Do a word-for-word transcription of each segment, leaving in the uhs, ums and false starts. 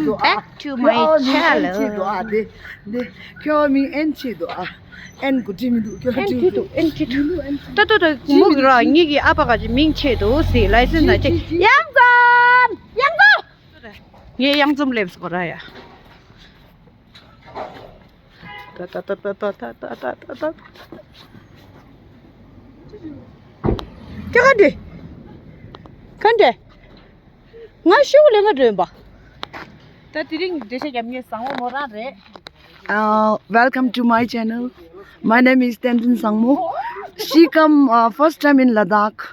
Back to my channel. ཁྱོད་མིང་ཨེན་ཆེ་དོ་ཨ། ཨེན་གོ་དྲི་མི་འདུག་ཁྱོད་ཨེན་ཁྲི་འདུག་ཨེན་ཁྲི་འདུག་ད་ལྟོ་ད་མུག་ར་ངེད་ཀྱི་ཨ་ཕ་ག་ཅི་མིང་ཆེ་དོ་སི་ལའི་སེན་ན་ཆེ་གཡང་འཛོམས། གཡང་འཛོམས། ངས་གཡང་འཛོམས་སླེབས་སོང་ར་ཡ། ད་ད་ད་ད་ད་ད་ད་ད། ཀྱ་ག་འདྲེ། ག་འདྲེ། ང་ཤུགས་ལས་ང་འདྲེན་པ། ད་དེ་རིང་འདྲེ་ཤ་རྒྱབ་མཁན་བཟང་མོ་མོ་རང་རེད། Uh, welcome to my channel. My name is Tenzin Sangmo. She come uh, first time in Ladakh,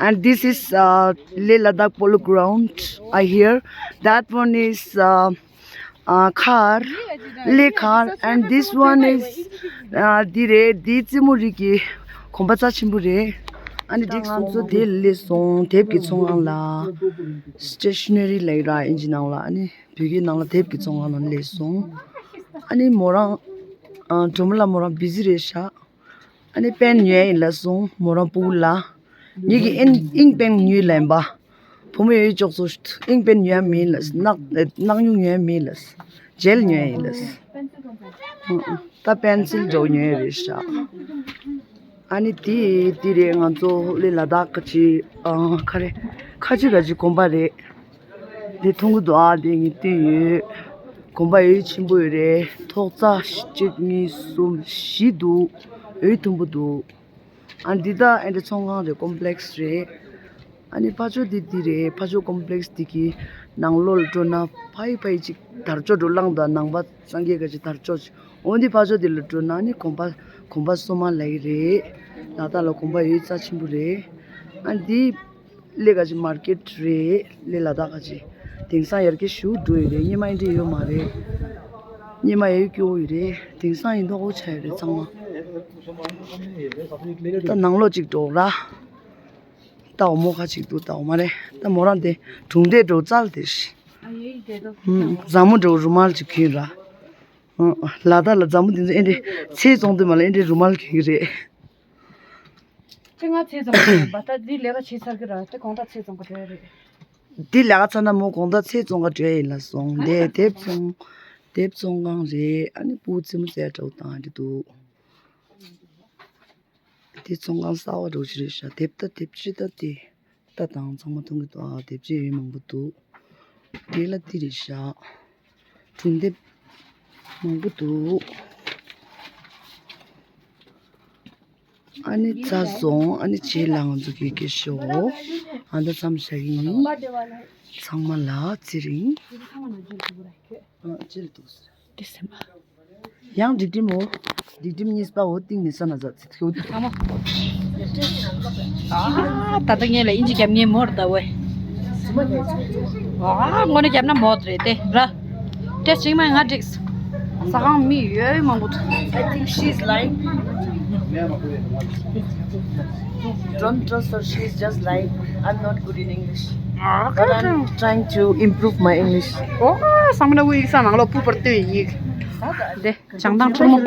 and this is uh, Leh Ladakh Polo Ground. I hear that one is uh, uh, Khar, Leh Khar, and this one is uh, འདི་རེད། འདི་རྩེ་མོ་རིགས་ཀྱི་གོམ་པ་རྩ་ཆེན་པོ་རེད། ཨ་ནི་འགྲིག་སོང་ཚོ་དེ་སླེབས་སོང་། དེབ་ཀྱི་ཚོང་ཁང་ལ་སི་ཊེ་ཤི་ན་རི་ལབ་ར་ཨིན་ཇི་ནང་ལ། ཨ་ནི་བོད་སྐད་ནང་ལ་དེབ་ཀྱི་ཚོང་ཁང་ནང་སླེབས་སོང་། ཨ་ནི་མོ་རང་ཨ་སྒྲོལ་མ་ལགས་མོ་རང་བི་ཟི་རེད་ཤག་ཨ་ནི་པེན་ཉོས་ཡིན་ལབ་སོང་མོ་རང་སྤུ་གུ་ལ། ངེད་ཀྱི་ཨིང་ཨིང་པེན་ཉོས་ལབ་པ། བུ་མོ་ཡོད་ཅོག་ཚོ་ཨིང་པེན་ཉོས་མིན་ལབ། གནག་གནག་སྨྱུག་ཉོས་མིན་ལབ། ཇེལ་ཉོས་ཡིན་ལབ། ད་པེན་སིལ་འདྲ་བོ་ཉོས་རེད་ཤག་ཨ་ནི་དེ་དེ་རེད། ང་ཚོ་ལས་ལ་དྭགས་ཀ་ཅི་ཨ་ཁ་རེ་ཁ་ཅི་ག་ཅི་གོམ་པ་རེད། འདི་མཐོང་གི་འདུག་ཨ་དེ་ངས་བསྟན་ཡོད། གོམ་པ་ཡོད་ཆེན་པོ་ཡོད་རེད། ཐོག་རྩ་གཅིག་གཉིས་གསུམ་བཞི་འདུག་ཡོད་མཐོན་པོ་འདུག་ཨ་འདི་ད་ཨེ་འདྲ་ཚོང་ཁང་རེད། ཀོམ་པ་ལེགས་རེད། ཨ་ནི་ཕ་ཕྱོགས་འདི་འདི་རེད། ཕ་ཕྱོགས་ཀོམ་པ་ལེགས་འདི་གི་ནང་ལོགས་ལ་འགྲོ་ན་ཕ་ཡི་ཕ་ཡི་ཅིག་དར་ལྕོག་འགྲོ་བླངས་དང་ནང་པ་སངས་རྒྱས་ག་ཅིག་དར་ལྕོག་ཅིག་འོ་འདི་ཕ་ཕྱོགས་འདི་ལ་འགྲོ་ན་ནི་གོམ་པ་གོམ་པ་སོ་མ་ལ་ཡི་རེད། ལ་དྭགས་ལ་གོམ་པ་ཡོད་རྩ་ཆེན་པོ་རེད། ཨ་འདི་ལས་ག་ཅིག་མར་ཀེད་རེད། ལས་ལ་དྭགས་ག་ཅིག་དེང་སང་ཡར་རྒྱས་ཞུ་འགྲོ་ཡི་རེད། སྙེ་མ་ཨེ་འདྲ་ཡོད་མ་རེད། སྙེ་མ་ཡོད་སྐྱོ་ཡི་རེད། དེང་སང་ཡིན་མདོག་ཁ་པོ་ཆགས་ཡོད་རེད་ཚང་མ། ད་ནང་ལོགས་ཅིག་འགྲོ་ར། ད་འོ་མོ་ཁ་ཅིག་འདུག་ད་འོ་མ་རེད། ད་མོ་རང་དེ་གྲུང་དེ་འགྲོ་རྩལ་དེ་ཤི། ཨ་ཡེ་ཡེ་དེ་དོ། ཧུམ། བཟང་མོ་འགྲོ་རུ་མལ་ཅིག་གྱོན་ར། ཧུམ། ལ་དྭགས་ལ་བཟང་མོ་དེ་ཚོ་ཨེ་འདྲ་ཚེ་བཙོང་དུས་མ་ལ་ཨེ་འདྲ་རུ་མལ་གྱོན་གི་རེད། ཅི་ང་ཚེ་བཙོང་གི་རེད་པ། ད་འདི་ལས་ཀ་བྱེད་ཚར་གི་ར། དེ་གོང་ད་ཚེ་བཙོང་གི་རེད་རེད། འདི་ལས་ཀ་ཚར་ན་མོ་གོང་ད་ཚེ་བཙོང་གི་རེད་ཡིན་ལ་སོང་། དེ་དེབ་ཚོང་དེབ་ཚོང་ཁང་རེད། ཨ་ནི་སྤུ་རྩེད་མོ་རྩེ་གྲོགས་དང་ཨ་འདྲ་འདུག་དེ་ཚོང་ཁང་གསར་པ་འདྲ་བོ་ཞིག་རེད་ཤག་དེབ་ད་དེབ་ཅི་ད་དེ་ལྟ་དང་ཚང་མ་མཐོང་གི་འདུག་ཨ་དེབ་ཅི་ཡོད་མང་པོ་འདུག་དེ་ལ་དེ་རེད་ཤག་སྒྲུང་དེབ་མང་པོ་འདུག་ཨ་ནི་ཚར་སོང་། ཨ་ནི་རྗེས་ལ་ང་ཚོ་གི་སྐད་ཤོག་ཨ་ད་མཚམས་བཞག་གི་ཡིན། ཚང་མ་ལ་ཚེ་རིང་། ཨ་རྗེས་ལ་འདུག་དེ་སེམས་པ། ཡང་སྒྲིག་ཁྲིམས་འོ། སྒྲིག་ཁྲིམས་གཉིས་པ་འོ་གཏིང་ནས་ས་ན་ཟ་ཚིག་ཐུག་ཨ་ད་ལྟ་ངས་ལ་ཨིན་ཇི་རྒྱབ་ངས་མོར་ད་ཝེ། ཨ་དངོས་གནས་རྒྱབ་ན་མོ་རེད་དེ་ར། དེ་ཅིག་མ་ང་འགྲིག་ས་ཁང་མི་ཡོད་མང་པོ་འདུག I think she's lying. Don't trust her, she's just lying. I'm not good in English. But I'm trying to improve my English. ཨོ་སམ་ན་ཝི་ས་ནང་ལོ་པུ་པར་ཏེ་ཡིག་དེ་བྱང་ཐང་ཕྲུ་མོ།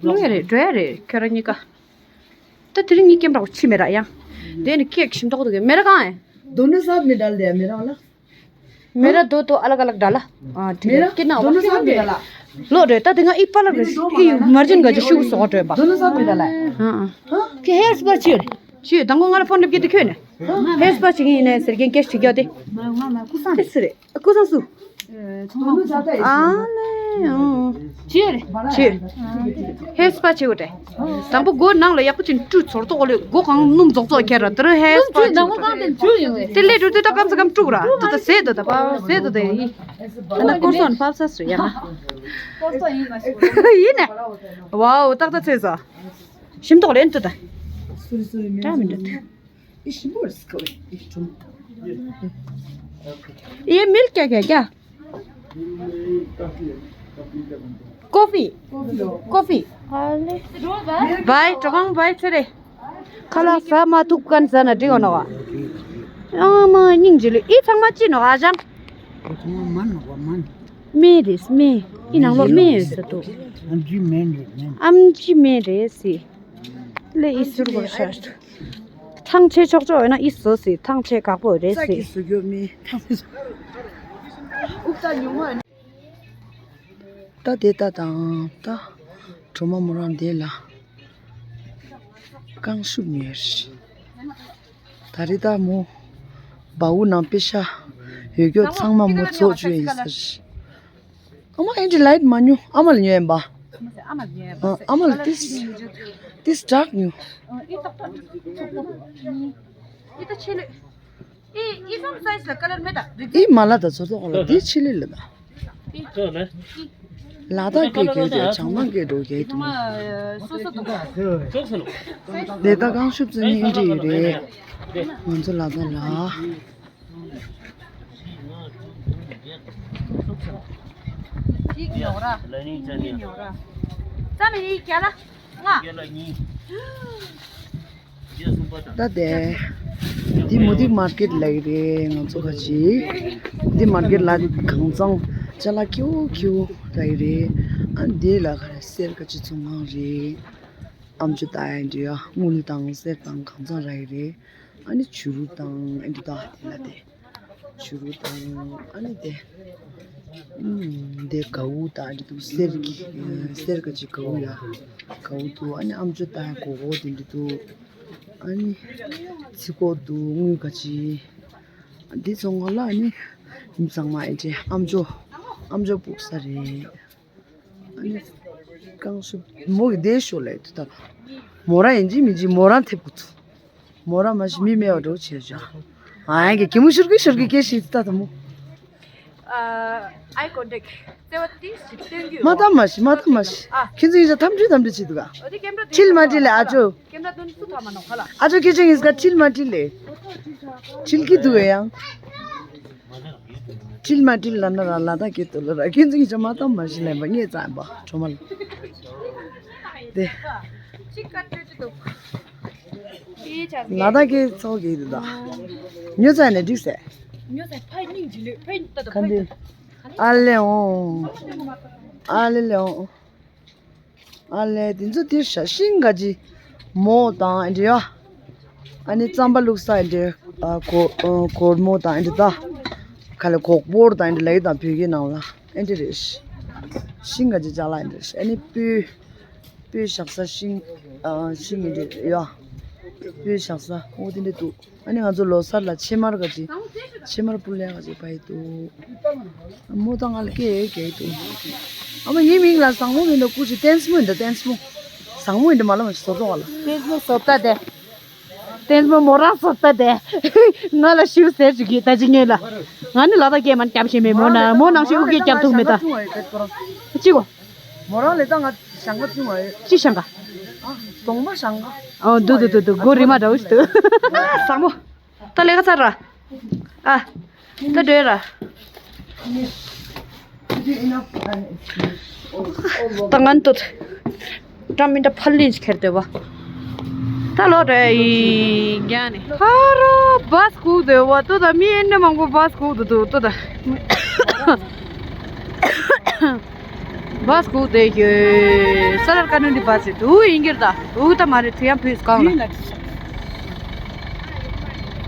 འགྲོ་ཡ་རེད་འགྲོ་ཡ་རེད། ཁྱོད་རང་གཉིས་ཀ་ད་དེ་རིང་ངའི་ཀེམ་ར་བོ་ཕྱི་མེད་ར་ཡང་། དེ་ནི་ཀེག་ཞིམ་མདོག་འདུག་གི་མེ་ར་གང་ཨེ། दोनों साथ में डाल दे मेरा वाला। मेरा दो तो अलग अलग डाला। हाँ ठीक है। दोनों साथ में डाला। ལོ་རེད་ད་དེ་ང་ཨི་པ་ལ་རེད་ཨི་མར་ཇན་ག་ཅི་ཤུ་གུ་སོགས་འགྲོ་ཡོད་པ། दोनों साथ में डाला है। हाँ हाँ। ཁྱེད་ཧེར་སྤར་ཅི་ཡོད་རེད། ཅི་ཡོད་དང་པོ་ང་ལ་ཕོན་སླེབས་ཀྱི་དེ་ཁྱོད་ནས། ཧེར་སྤར་ཅི་ཡིན་ནས་ཟེར་མཁན་སྐད་ཆ་དྲིས་ཀྱག་དེ། དེ་སུ་རེད། ཀུ་སང་སུ། ཨ་ལེ། ཅི་རེད། ཅི། ཧེར་སྤ་བྱེད་དགོས་ཏེ། དང་པོ་སྒོ་ནང་ལ་ཡག་པོ་ཅིག་བཀྲུས་ཚོར་ཏོག་ལེ་སྒོ་གང་སྣུམ་རྫོག་རྫོག་ཁྱེར་ར་དེར་ཧེར་སྤ་བྱེད་དགོས་ཏེ། དེ་ལས་འགྲོ་དུས་ད་སྐམ་ས་སྐམ་བཀྲུ་ར་དུ་ད་ཟས་དུ་ད་པ་ཟས་དུ་ད་ཡི། ད་ན་ཀོར་སོན་ཕབ་ས་སུ་ཡ་ན། ཡིན་ནས། ཝའོ་ཏག་ཏག་ཚེ་ས། ཞིམ་ཏོག་ལེན་དུ་ད། ད་མི་འདུག ये मिल्क क्या क्या क्या? कॉफी। कॉफी। बाय टोकांग बाय चले। खला सा मा तुक कन सा ना डिगो नवा। आ मा निंग जिले ई थंग मा चिनो आजांग। मान नवा मान। मे दिस मे। इनांग लो मे सतो। आम जी मे रे सी। ले ईश्वर को शास्त्र। ཐང་ཆད་ཆོག་ཆོག་ཡོད་ན་ཨི་བཟོ་སྲིད། ཐང་ཆད་ཁག་པོ་རེད་ས་སྲིད། གི་བཟོ་རྒྱུ་མི་ཐང་ཆད་ཆོག་ད་དེ་ལྟ་དང་ད་གྲོ་མ་མོ་རང་དེ་ལ་རྐང་ཤུབས་ཉོས། ད་རེས་ད་མོ་བའུ་ནང་པེ་ཤ་ཡོད་རྒྱུ་ཚང་མ་མོ་ཚོགས་བཅུག་ཡིན་ཟེར། ཨ་མ་ཨེ་འདྲི་ལའིཊ་མ་ཉོ། ཨ་མ་ལ་ཉོས་ཡིན་པ། ཨ་མ་ལ་ཏིས་ཏིས་དྲག་ཉོ། ཨི་མ་ལ་ད་ཚོ་ཚོ་ག་ལ་དེ་ཆི་ལི་ལ་ད། ལ་དྭགས་སྐད་རྒྱག་རྒྱག་བྱང་ཐང་སྐད་འགྲོ་རྒྱག་འདུག་ལས་ད་རྐང་ཤུབས་ཙི་ནི་ཨེ་འདྲི་ཡོད་རེད། ང་ཚོ་ལ་དྭགས་ལ། གཅིག་ཉོ་ར། གཉིས་ཉོ་ར། རྩ་མེད་ཡིན་རྒྱ་ལ། ལྔ། ད་དེ། འདི་མུ་ཏིག་མར་ཀེཊ་ལ་ཡི་རེད། ང་ཚོ་ཁ་ཅིག་འདི་མར་ཀེཊ་ལ་གང་ཚང་ཅ་ལག་ཁྱིའུ་ཁྱིའུ་ར་ཡི་རེད། ཨ་འདི་ལ་ཁ་ར་གསེར་ཁ་ཅིག་ཚོང་ཁང་རེད། ཨམ་ཅོག་ལྟ་ཡ་འདྲི་ཡ་དངུལ་དང་གསེར་དང་གང་ཚང་ར་ཡི་རེད། ཨ་ནི་བྱུ་རུ་དང་ཨ་འདི་དག་དེ་ལ་དེ། བྱུ་རུ་དང་ཨ་ནི་དེ། ཨུམ་དེ་གའུ་དང་ཨ་འདི་འདུག་གསེར་གྱི་གསེར་ག་ཅིག་གའུ་ཡ། གའུ་འདུག་ཨ་ནི་ཨམ་ཅོག་ལྟ་ཡ་གོ་གོ་དེ་འདི་འདུག་ཨ་ནི་ཚི་གོ་འདུག་དངུལ་ག་ཅིག་འདི་ཚོ་ངོ་ལ་ཨ་ནི་མི་ཚང་མ་ཨེ་ཅེ་ཨམ་ཅོག་ཨམ་ཅོག་ཕུག་ས་རེད། ཨ་ནི་རྐང་ཤུབས་མོ་གི་བསྡད་ཤོག་ལབ་འདུག་ད། མོ་རང་ཡིན་གཅིག་མིན་གཅིག་མོ་རང་ཐེབས་དགོས་ཚུལ། མོ་རང་མ་ཤི་མི་སྨྲ་བ་འགྲོ་བྱས་བཞག་ཨ་ཡ་གི་གད་མོ་ཤོར་གི་ཤོར་གི་སྐད་ཤིག་ད་ད་མོ། ཨ། eye contact བརྩེ་བ་ཏིས་ཞིག་སྟོན་རྒྱུ་མ་ཡོད། ད་མ་ཤི་མ་ད་མ་ཤི། ཨ། ཁྱེད་ཚོ་ཡིན་ས་ཐམ་ཆུ་ཐམ་ཆུ་བྱེད་འདུག་ག་འོ་དེ་ཀེམ་ར་ཁྲིལ་མ་ཁྲིལ་ལེ་ཨ་ཅོ། ཀེམ་ར་དོན་སུ་ཐ་མ་ནོ་ཁ་ལ། ཨ་ཅོ་ཁྱེད་ཚོ་ཡིན་ས་ཁྲིལ་མ་ཁྲིལ་ལེ། ཁྲིལ་གི་འདུག་ག་ཡང་། ཁྲིལ་མ་ཁྲིལ་ལབ་ན་ར་ལ་དྭགས་སྐད་དུ་ལ་ར་ཁྱེད་ཚོ་གིས་ཅང་མ་གཏམ་མ་ཤེས་ལབ་པ་ངས་ཙམ་པ་གྲོ་མ་ལ། དེ། ལ་དྭགས་སྐད་ཚོགས་ཀྱི་འདུག་ད། ཉོ་ཚར་ནས་འགྲིག་ཟེར། ཁ་འདི། ཨ་ལེ་འོང་། ཨ་ལེ་ལེ་འོང་། ཨ་ལས་དེ་ཚོ་དེར་ཤ་ཤིང་ག་ཅི་མོ་དང་ཨེ་འདྲ་ཡ། ཨ་ནི་རྩམ་པ་བླུགས་ས་ཨེ་འདྲ་ཨ་གོ་ཨ་གོར་མོ་དང་ཨེ་འདྲ་ད། ག་ལེ་གོག་པོར་དང་ཨེ་འདྲ་ལ་ཡི་དང་བོད་སྐད་ནང་ལ་ཨེ་འདྲ་རེད། ཤིང་ག་ཅི་ཅ་ལག་ཨེ་འདྲ་རེད། ཨ་ནི་སྤོས་སྤོས་བཞག་ས་ཤིང་ཨ་ཤིང་ཨེ་འདྲ་ཡ། སྤོས་བཞག་ས་འོ་དེ་འདྲ་འདུག་ཨ་ནི་ང་ཚོ་ལོ་གསར་ལ་ཕྱེ་མར་ག་ཅིག་ཕྱེ་མར་སྤུ་ལེ་ག་ཅིག་ཕ་ཡི་འདུག་མོ་དང་ང་ལ་སྐད་སྐད་འདུག་ཨ་མ་ངའི་མིང་ལ་བཟང་མོ་མིན་འདུག་སྐུ་མཁྱེན། བསྟན་སྨོན་འདི་བསྟན་སྨོ། བཟང་མོ་ཡིན་འདི་མ་ལ་མ་ཞིག་བཟོ་བཟོ་བ་ལ། བསྟན་སྨོ་བཟོ་ལྟ་དེ། བསྟན་སྨོ་མོ་རང་བཟོ་ལྟ་དེ། ང་ལ་ཞིབ་ཟེར་ཞིག་གིས་ད་ཅི་ངེས་ལ། ང་ནི་ལ་དྭགས་སྐད་མ་སྐྱབས་ཤེས་མེད་མོ་ན་མོ་ནང་བཞིན་ཨུ་སྐད་སྐྱབས་ཐུབ་མེད་ད། ཅི་གོ་མོ་རང་ལས་ད་ང་ཞང་ཁ་བཙུན་མ་ཡོད། ཅི་ཞང་ཁ། ཨ། གདོང་པ་ཞང་ཁ། ཨོ་འདུག་འདུག་འདུག་འདུག་མགོ་རིལ་མ་འདྲ་བོ་ཞིག་འདུག་བཟང་མོ། ད་ལས་ཀ་ཚར་ར། ཨ། ད་འགྲོ་ཡ་ར། ད་ང་འདུག་འདྲ་མི་འདྲ་ཕར་ལེན་ཞིག་ཁྱེར་འདོད་པ། ད་ལོག་འགྲོ་ཡ་ཡིན་རྒྱ་ནས། ཧ་ར་བཱས་སྒུག་འདོད་པ་ཏོ་ད་མི་ཨེ་འདྲ་མང་པོ་བཱས་སྒུག་འདུག་ཏོ་ད། བཱས་སྒུག་བསྡད་ཡོད། ས་ལར་ཀ་ནུན་དི་བཱས་རེད། འུ་ཡིན་གྱི་རེད་ད། འུ་ད་མ་རེད། དུ་ཡང་བུས་གང་ལ།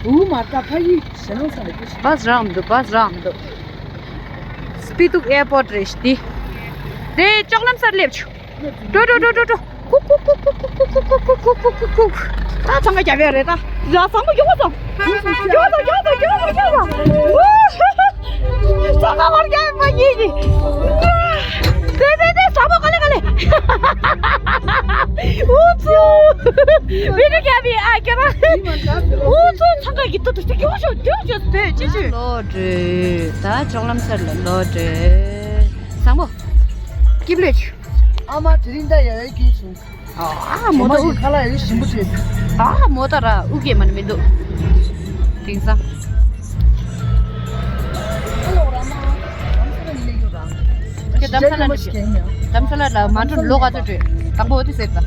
འུ་མ་ད་ཕ་ཡི་ཞེ་ནང་ས་ལ་ཀི་ཤི། བཱས་རག་མི་འདུག་བཱས་རག་མི་འདུག་སྤི་ཏུག་ཨེར་པོར་ཊི་རེད་ཤི་འདི། དེ་ཅོག་ལམ་སར་སླེབས་བྱུང་། འགྲོ་འགྲོ་འགྲོ་འགྲོ་འགྲོ། ཁུག་ཁུག་ཁུག་ཁུག་ད་ཚང་མ་རྒྱབ་ཡ་རེད་ད། ཡ་བཟང་མོ་མགྱོགས་པོ་སོང་། མགྱོགས་སོང་མགྱོགས་སོང་མགྱོགས་སོང་མགྱོགས་སོང་། ཚང་མ་བར་རྒྱབ་མ་ཉེས་ཀྱི། དེ་དེ་དེ་བཟང་མོ་ག་ལེ་ག་ལེ། ཨུ་ཚུ། བི་ཌི་ཡོ་རྒྱབ་ཡི་ཨ་ཁྱོད་རང་། ཨུ་ཚུ་ཚང་མ་གི་ཏུ་ཏུ་ཏུ་མགྱོགས་སོང་མགྱོགས་སོང་དེ་ཅི་ཅི། ལོག་འགྲོ། ད་ཅོག་ལམ་སར་ལ་ལོག་འགྲོ། བཟང་མོ། སྐྱིབས་ལོས། ཨ་མ་དེ་རིང་ད་ཡ་ཡ་སྐྱིད་བྱུང་། ཨ་མོ་ད་ཨུ་ཁ་ལ་ཡ་ཞིམ་པོ་བྱེད། ཨ་མོ་ད་ར་ཨུ་གེ་མ་ནི་མི་འདུག་དེང་སང་། ཁྱེད་དམ་ས་ལ་ནི་དམ་ས་ལ་ལ་མ་འགྲོ་ལོ་ག་ཚོད་བྲོས་དང་པོ་འོ་དེ་ཟེར་ད།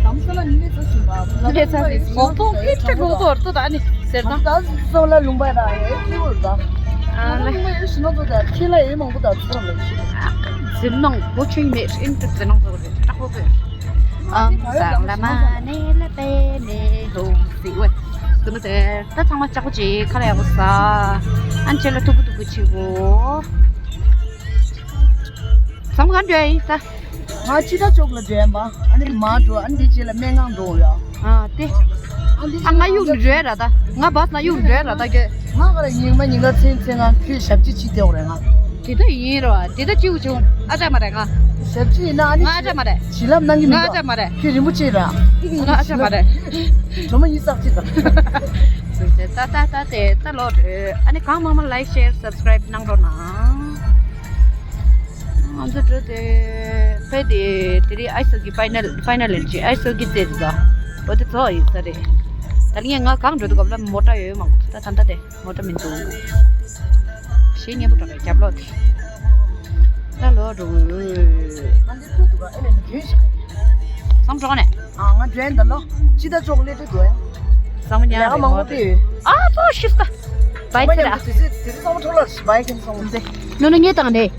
དམ་ས་ལ་ནི་ཚ་ཞིམ་པ་ལ་ཚ་ཞིམ་པ་ངོ་ཐོག་ཨི་ཁྲ་ངོ་ཐོག་ཏུ་ད་ནི་ཟེར་ད། ད་སོ་ལ་ལུང་པ་ར་ཨེ་ཁྱི་བོ་ར། ཨ་ལེ། ལུང་པ་ཡོད་ཤི་ན་ཚོ་ད་ཁྱི་ལ་ཨེ་མང་པོ་ད་ཚོ་ར་མེད་ཤི། ཟིན་ནང་བོ་ཆུ་ཡི་མེད་ཨིན་ཏུ་ཟིན་ནང་ཚོ་རེད་ཏག་པོ་པོ། ཨམ་སང་ལ་མ་ནེ་ལ་པེ་ནེ་ཧོང་སི་ཝེ། དུ་མ་ཟེར་ད་ཚང་མ་ལྕགས་པོ་ཅིག་ཁ་ལ་ཡག་པོ་ཟ། ཨན་ཆེ་ལ་ཐུག་པོ་ཐུག་པོ་ཆེ་གོ། ཚང་མ་ག་འགྲོ་ཡིན་ད། ང་ཕྱི་ཟླ་བཅུ་དགུ་ལ་འགྲོ་ཡིན་པ། ཨ་ནི་མ་འགྲོ། ཨ་ནི་འདི་རྗེས་ལ་སྨན་ཁང་འགྲོ་ཡོད། ཨ་དེ། ཨ་ང་གཡུག་ནས་འགྲོ་ཡ་ར་ད། ང་བཱས་ལ་གཡུག་ནས་འགྲོ་ཡ་ར་ད་གི། ང་ག་རེ་ཉིན་མ་ཉིན་ག་ཚན་ཚན་ང་ཁྱོད་ཞབས་ཕྱི་བྱེད་བསྡད་ཡོད་རེད་ང་། དེ་ད་ཡིན་ར་བ། དེ་ད་ཅིའུ་ཅིའུ། ཨ་ཅག་མ་རེད་ང་། ཞབས་ཕྱི་ཡིན་ན་ཨ་ནི། ང་ཨ་ཅག་མ་རེད། བྱིན་རླབས་གནང་གི་མི་ང་ཨ་འདུག་ཅག་མ་རེད། ཁྱོད་རིན་པོ་ཆེ་ར། ང་ཨ་ཅག་མ་རེད། གྲོ་མ་ཡིན་ཙག་ཅིག་དང་། ད་ད་ད་དེ་ད་ལོ་རེད། ཨ་ནི་གང་མང་མང་like share subscribe གནང་རོགས་གནང་། ང་ཚོ་འགྲོ་དེ་ཕེ་དེ་དེ་རིང་ཨའི་སི་ཨེལ་གི་ཕའི་ནལ་ཕའི་ནལ་ཡིན་ཅི། ཨའི་སི་ཨེལ་གི་རྩེད་དུ་ད་འོ་དེ་ཚོ་ཡིན་ས་རེད། ད་ལིང་ང་གང་འགྲོ་དུ་གབ་ལ་མོ་ཊ་ཡོད་མང་ད་ད་ད་དེ་མོ་ཊ་མི་འདུག་ཞེ་སྙན་པོ་གྲགས་རྒྱབ་ལོག་དེ་ད་ལོ་འགྲོ། ང་འདི་ཐུག་འདུག་ག་ཨེ་ལས་མི་གྱོན་ཞིག་ག་ཡིན། སམ་གྲོགས་ནས། ཨ་ང་འགྲོ་ཡིན་ད་ལོ། ཅི་ད་ཅོག་ལེ་ཏི་འགྲོ་ཡ། ཟམ་ཉ་ལས་ཀ་མང་པོ་དེ་ཡོད། ཨ་ཙོ་ཤི་སྟ། བའི་ཚེ་ར། དེ་ཚེ་དེ་ཚེ་ཚང་མ་འཕྲོ་ལ་བའི་ཁན་སོང་། ནོ་ནོ་ངེ་དང་ནས།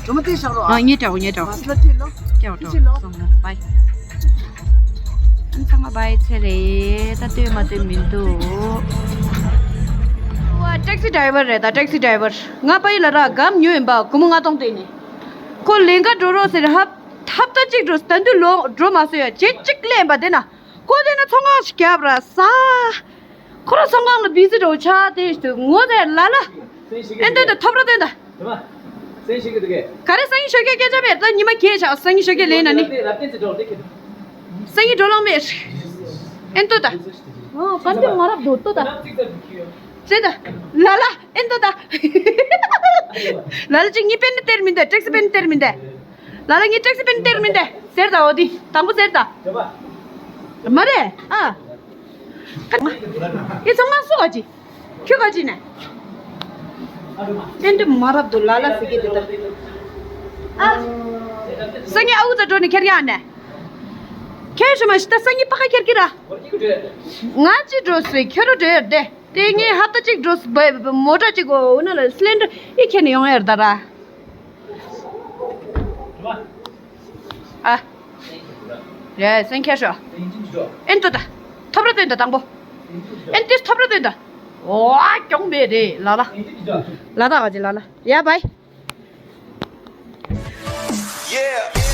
གྲོ་མོ་དེ་བཞག་རོགས་ཨ། ཨ་ངེ་དྲ་བོ་ངེ་དྲ་བོ། ཨ་སླ་དེ་ལོ། སྐྱེ་བ་དེ་ལོ། སོང་ན་བའི། ཨ་ཚང་མ་བའི་ཚེ་རེད། ད་ལྟོས་མ་ལྟོས་མི་འདུག་ཝ་ཊེག་སི་ཌ་རའི་ཝར་རེད་ད་ཊེག་སི་ཌ་རའི་ཝར། ང་པ་ཡི་ལ་ར་སྒམ་ཉོས་ཡིན་པ་སྒོར་མོ་ལྔ་སྟོང་སྟེར་ནས། ཁོ་ལིང་ག་འགྲོ་རོགས་ཟེར་ཧབ། ཧབ་ཏ་གཅིག་འགྲོ་ད་འདུ་ལོ་འགྲོ་མ་སོང་ཡ་བྱེད་གཅིག་ལེན་པ་དེ་ན། ཁོ་དེ་ན་ཚོང་ཁང་ཞིག་རྒྱབ་ར་ས། ཁོ་ར་ཚོང་ཁང་ལ་བི་ཟི་འགྲོ་ཆ་དེ་ཞིག་ངོ་དེ་ལ་ལ། ཨེ་འདོད་ད་ཐོབ་ར་དོན་ད། ག་རེ་སང་ཉིན་ཞོགས་ཀས་སྐད་ཆ་མེད་ད་ཉི་མ་ཁྱེད་ཆ་སང་ཉིན་ཞོགས་ཀས་ལེན་ན་ནི། སང་ཉིན་འགྲོ་ལང་མེད། ཨེ་འདོད་ད། ཨོ་ག་འདི་ང་རབ་འདོད་ད། ཟེར་ད། ལ་ལ་ཨེ་འདོད་ད། ལ་ལ་ཅིག་ངའི་པེན་ནི་སྟེར་མིན་ད་ཊེག་སི་པེན་ནི་སྟེར་མིན་ད། ལ་ལ་ངའི་ཊེག་སི་པེན་ནི་སྟེར་མིན་ད། ཟེར་ད་འོ་དི་དང་པོ་ཟེར་ད། མ་རེད་ཨ། ཨེ་ཚང་མ་སུ་ག་ཅི། ཁྱོད་ག་ཅི་ནས། ཨེ་འདི་མ་རབ་འདུག་ལ་ལ་ཟེར་གི་འདུག་ད། ཨ། སང་ཉིན་ཨ་ཁུ་ཚ་འགྲོ་ནས་ཁྱེར་ཡག་ནས། ཁྱེར་ཤོག་མ་ཤི་ད་སང་ཉིན་པ་ཁ་ཁྱེར་གི་ར། ང་ཅི་འགྲོ་སོང་ཁྱོད་རོ་འགྲོ་ཡར་བསྡད། དེ་ངས་ཧབ་ཏ་གཅིག་འགྲོ་སོང་བའི་མོ་ཊ་གཅིག་གོ་འོ་ན་ལ་སི་ལིན་ཌར་ཨི་ཁྱེར་ནས་ཡོང་ཡར་ད་ར། ཨ། རེད་སེང་ཁྱེར་ཤོག་ཨེན་ཏོ་ད། ཐོབ་ར་སྟོན་ད་དང་པོ། ཨེན་ཏིས་ཐོབ་ར་སྟོན་ད། ཨོ་ཨ་གྱོང་མེད་རེད་ལ་ལ། ལ་ད་ག་ཅི་ལ་ལ་ཡ་བའི། Yeah.